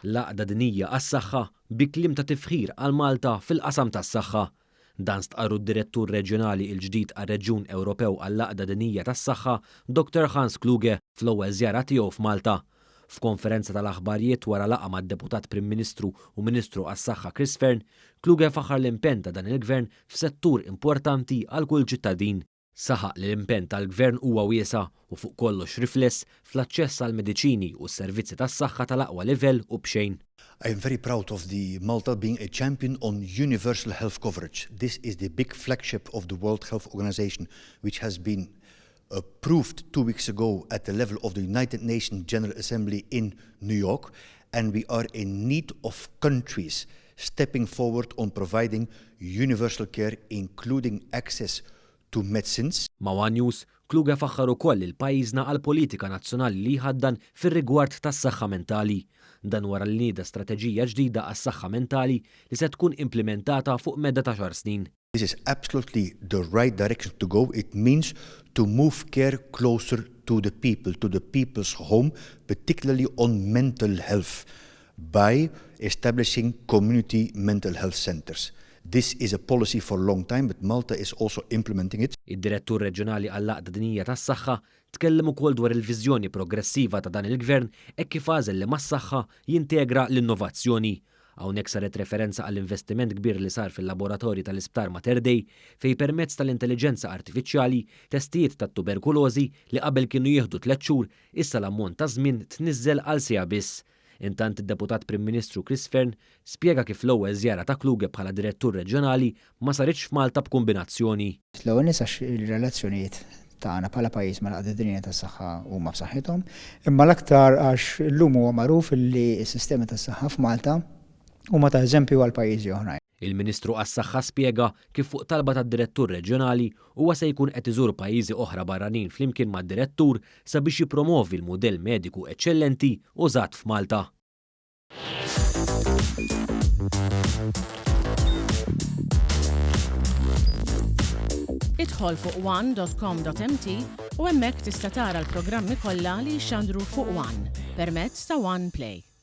L-Għaqda Dinjija għas-Saħħa bi kliem ta' tifħir għal Malta fil-qasam tas-saħħa. Dan stqarru d-Direttur Reġjonali l-ġdid għar-Reġjun Ewropew għall-Għaqda Dinjija tas-Saħħa, Dottor Hans Kluge, fl-ewwel żjara tiegħu f'Malta. F'konferenza tal-aħbarjiet wara laqgħa mad-Deputat Prim Ministru u Ministru għas-Saħħa Chris Fearne, Kluge faħħar l-impenn ta' dan il-Gvern f'settur importanti għal kull ċittadin. Saħaq li l-impenn tal-Gvern huwa wiesa' u fuq kollox rifless fl-aċċess għall-mediċini u s-servizzi tas-saħħa tal-aqwa livell u b'xejn. I am very proud of the Malta being a champion on universal health coverage. This is the big flagship of the World Health Organization which has been approved two weeks ago at the level of the United Nations General Assembly in New York and we are in need of countries stepping forward on providing universal care including access to medicines. Ma' one News, Kluge faħħar ukoll lil pajjiżna għall-politika nazzjonali li jħaddan fir-rigward tas-saħħa mentali. Dan wara li nieda strateġija ġdida għas-saħħa mentali li se tkun implimentata fuq medda t'għaxar snin. This is absolutely the right direction to go, it means to move care closer to the people, to the people's home, particularly on mental health, by establishing community mental health centres. This is a policy for a long time, but Malta is also implementing it. Id-Direttur Reġjonali għall-Għaqda Dinjija tas-Saħħa tkellem ukoll dwar il-viżjoni progressiva ta' dan il-Gvern hekk kif għażel li mas-saħħa jintegra l-innovazzjoni. Hawnhekk saret referenza għall-investiment kbir li sar fil-laboratorji tal-Isptar Mater Dei fejn permezz tal-intelliġenza artifiċjali testijiet tat-tuberkulożi li qabel kienu jieħdu tlett xhur issa l-ammont ta' żmien tniżżel għal siegħa biss. Intant id-Deputat Prim Ministru Chris Fearne spjega kif l-ewwel żjara ta' Kluge bħala Direttur Reġjonali ma saritx f'Malta b'kumbinazzjoni. L-ewwel nett għax il-relazzjonijiet tagħna bħala pajjiż mal-Għaqda Dinjija tas-Saħħa huma b'saħħithom, imma l-aktar għax illum huwa magħruf li s-sistemi tas-saħħa f'Malta huma ta' eżempju għal pajjiżi oħrajn. Il-Ministru għas-Saħħa spjega kif fuq talba tad-Direttur Reġjonali huwa se jkun qed iżur pajjiżi oħra barranin flimkien mad-Direttur sabiex jippromovi l-mudell mediku eċċellenti użat f'Malta. Idħol fuq one.com.mt u hemmhekk tista' tara l-programmi kollha li jixxandru fuq One permezz ta' One Play.